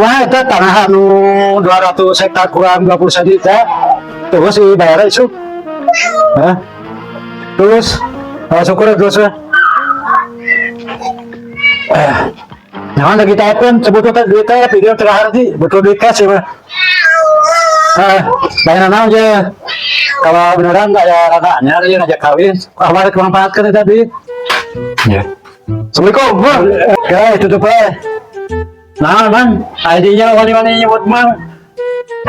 Wah, itu tanah anu 200 hektar kurang 20 cm teh. Terus dibayar isuk. Hah? Terus, syukur terus ya. Eh, jangan lagi telepon, sebut teh duit teh, video terakhir sih, betul duit cash ya, mah. Eh, bayar naon aja. Kalau beneran nggak ada rada anyar ya ngajak kawin, awal kemanfaatkan itu tadi. Ya. Assalamualaikum, Bang. Ya, tutup aja. Nah, Bang, ID-nya wani-wani nyebut Bang.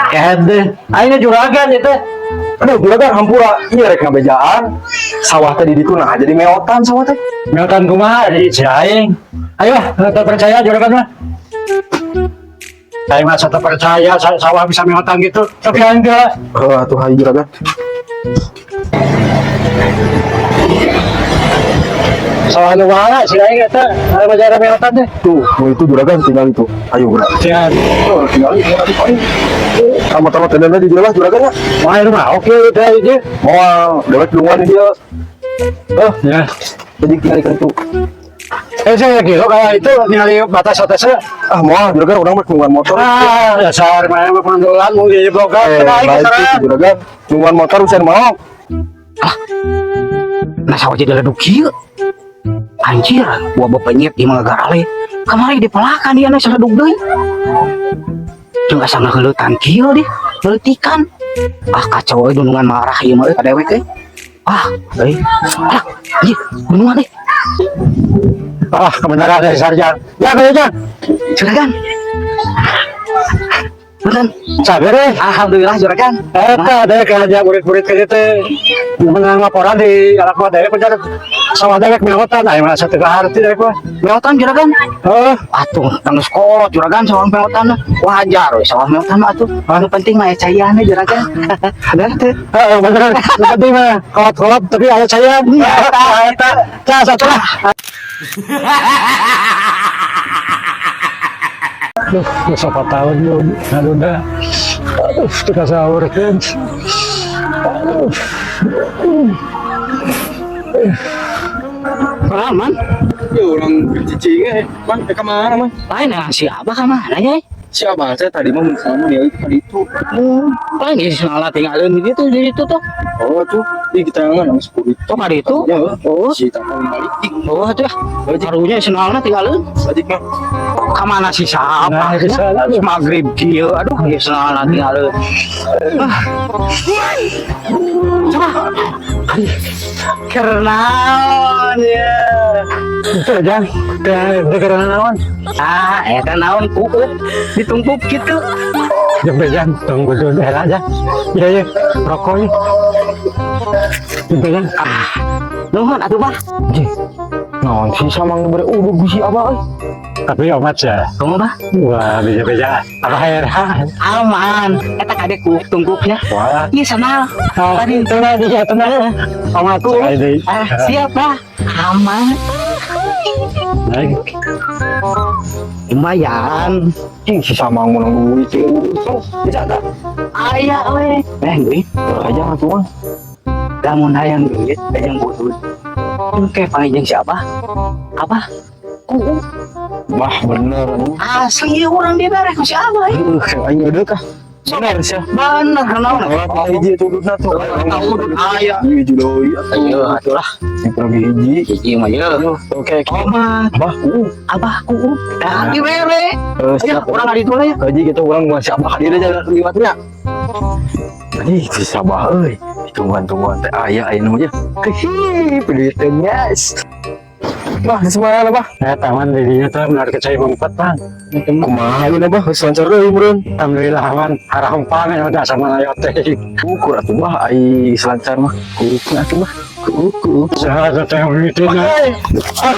Kehed deh. Aingnya juragan itu. Aduh, juragan hampura. Iya rek ngabejaan. Sawah teh di ditu nah jadi meotan sawah teh. Meotan kumaha di si aing. Ayo, tak percaya juragan mah. Saya masa tak percaya sawah bisa meotan gitu. Tapi aing enggak. Heuh atuh hayu juragan. Sawah nu mana si aing eta? Ayo majara meotan deh. Tuh, mau itu juragan tinggal itu. Ayo gerak. Siap. Oh, tinggal itu nanti paling. Tamat-tamat tendana di jelas juragan ya. Wah, itu mah oke udah ini. Moal, dewek duluan dia. Eh, Ya. jadi tinggal itu. Eh, saya kira kayak itu ningali batas atasnya. Ah, moal juragan urang mah nungguan motor. Ah, dasar mana mah penontolan mau jadi blogger. Eh, Kena aing baik kesana. itu juragan. Nungguan motor usah mau. Nah, sawah jadi leduk kieu. Anjir, gua bepenyet di mah garale. Kamari dipelakan dia na saleduk deui. Jeung asa ngaheuleutan kieu deh, leutikan. Ah, kacau euy dunungan marah ieu mah euy ka dewek euy. Ah, euy. Ah, ieu dunungan euy. Ah, kebenaran dari Sarjan. Ya, Sarjan. Juragan. Punten. Sabar eh. Alhamdulillah juragan. Eta ada kerja murid-murid ke itu menang laporan di anak buah dewek penjara sawah dewek meotan, ayo merasa teu harti dewek mah. Meotan juragan. Oh, Atuh, tanggung sekolah juragan sawah meotan mah. Wajar we sawah meotan mah atuh. Anu penting mah aya caian juragan. Bener teu? Heeh, bener. Nu penting mah kolot-kolot tapi aya caian. Eta eta. Cah satu lah. Duh, geus 4 tahun lu ngadunda. Aduh, teu kasaurkeun. Aduh. Aman. Ya orang cicing eh. Mang, ke mana, Mang? Lain ya si Abah ka mana ya? Si Abah saya tadi mah misalnya dia itu tadi itu. Oh, lain ya salah tinggalin di situ tuh. Oh, tuh. Di kita nggak nang sepuluh itu. Oh, ka ditu. Ya, Oh, si tampang balik. oh tuh ya. Karunya senalna tinggalin. Balik mah. Ka mana si Abah? Nah, ke sana. Maghrib kieu. Aduh, ya senalna tinggalin. Ah. Coba. Kenaon ya. Itu jang, ke karena naon? Ah, eta naon kuut ditumpuk gitu. Jeng bejang, tunggu dulu daerah aja. Iya iya, rokoknya. Jeng bejang. Ah, nuhun atuh bah. Naon sih sama beri uduk si Abah euy. Tapi omat ya. Kumaha bah? Wah, beja-beja. Apa heran? Aman. Eta kade ku tungkupnya. Wah. Ini senal. Tadi itu lagi ya tenang. Omat ini. Ah, siap bah. Aman. Baik. Lumayan. Cing si Samang menang duit cing. Bisa tak? Aya we. Eh, duit. Aja atuh mah. Lamun hayang duit, hayang butuh. Oke, panggil siapa? Apa? Ku. Wah, bener anjing. Asli orang dia beres ku si Abah. Ya. Heuh, aing eudeuk ah. Bener sih. Bener naon. Oh, hiji tudutna tuh. Aya. Hiji deui atuh. Ayo atuh lah. Yang hiji. Hiji mah ye. Oke, oke. Omat, Abah, abah ku. Dah dibere. Eh, Ayo, siap. urang ka ditu lah ya. Haji gitu urang gua si Abah dia aja liwatnya. Ih, si Abah euy. Tungguan-tungguan teh aya aya nu nya. Hihi, duiteun guys. Bah, semana bah? Eh, taman dirinya tuh benar kecai empat bang. Kumaha ieu bah, geus lancar deui meureun. Alhamdulillah aman. Arah empang ya udah sama ayo teh. Ukur atuh bah, ai selancar mah. Kuku atuh bah. Kuku. Salah satu yang begitu. Ah.